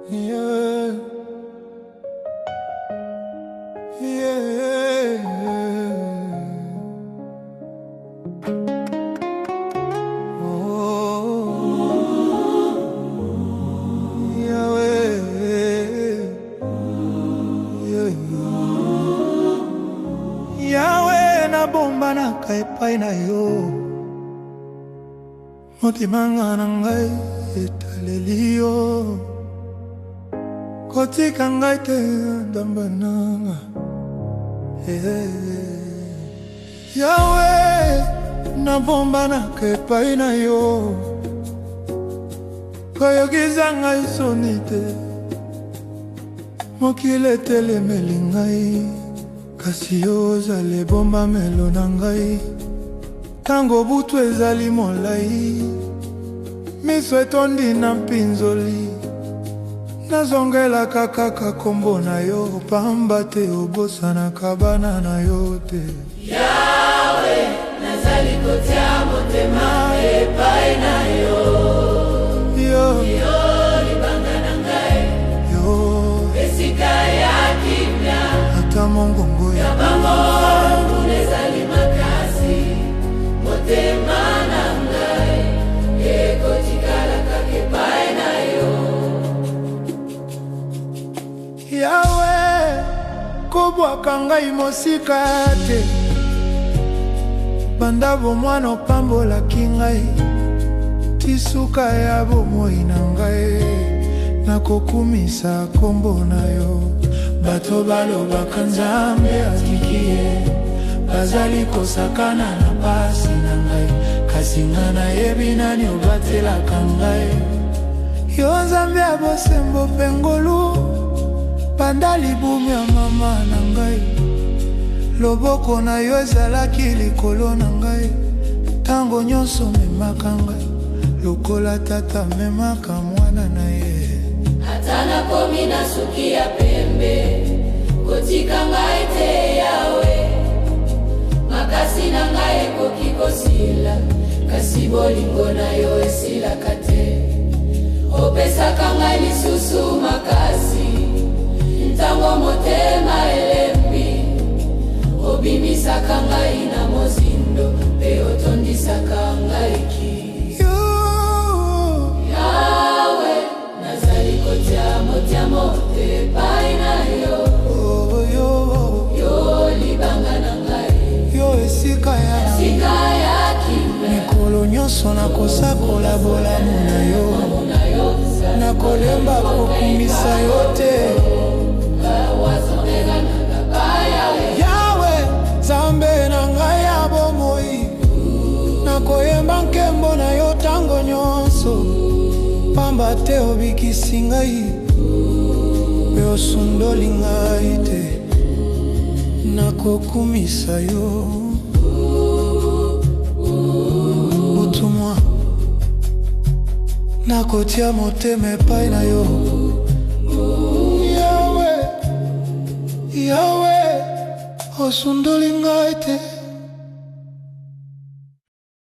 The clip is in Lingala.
Yeah. Yeah. Oh. Yahweh. Yeah. Yahweh, nabombanaka epai na yo. Motema na ngai etaleli yo. Kotika ngai te, Nzambe na nga. Eh. Yawe, nabombanaka epai na yo. Koyokisa ngai soni te. Mokili etelemeli ngai, kasi yo ozali ebombamelo na ngai. Ntango butu ezali molai, miso etondi na mpinzoli, nazongelaka kaka kombo na yo, pamba te obosanaka bana na yo te. Yawe, nazali kotia motema epai na yo. Yo, Yo libanga na ngai, yo, esika ya kimia. Ata mongongo ya Bango nguna ezali makasi, motema na ngai ekotikala kaka epai na yo. Yawe, kobwaka ngai mosika te. Banda bomwana opambolaki ngai, ti suka ya bomoi na ngai nakokumisa kombo na yo. Bato balobaka Nzambe atiki ye, bazali kosakana na pasi na ngai, kasi nga nayebi nani obatelaka ngai. Yo Nzambe ya bosembo mpe ngolu, banda libumu ya mama na ngai, loboko na yo ezalaki likolo na ngai. Ntango nyonso memaka ngai lokola tata amemaka mwana na ye. Ata nakomi na suki ya pembe, kotika ngai te, Yawe. Makasi na ngai ekoki kosila, kasi bolingo na yo esilaka te. Opesaka ngai lisusu makasi ntango motema elembi. Obimisaka ngai na mozindo mpe otondisaka ngai ki. Yo, Yawe, nazali kotia motema mote epai na yo. Oh, yo, Yo libanga na ngai, yo esika ya esika ya kimia. Mikolo nyonso nakosakola bolamu na yo. Na yo. Nakolemba kokumisa yo te. Yawe, Nzambe na ngai ya bomoi, nakoyemba nkembo na yo ntango nyonso, pamba te obikisi ngai mpe osundoli ngai te. Nakokumisa yo butumwa. Nakotia motema epai na yo, Yawe. Yawe, osundoli ngai te.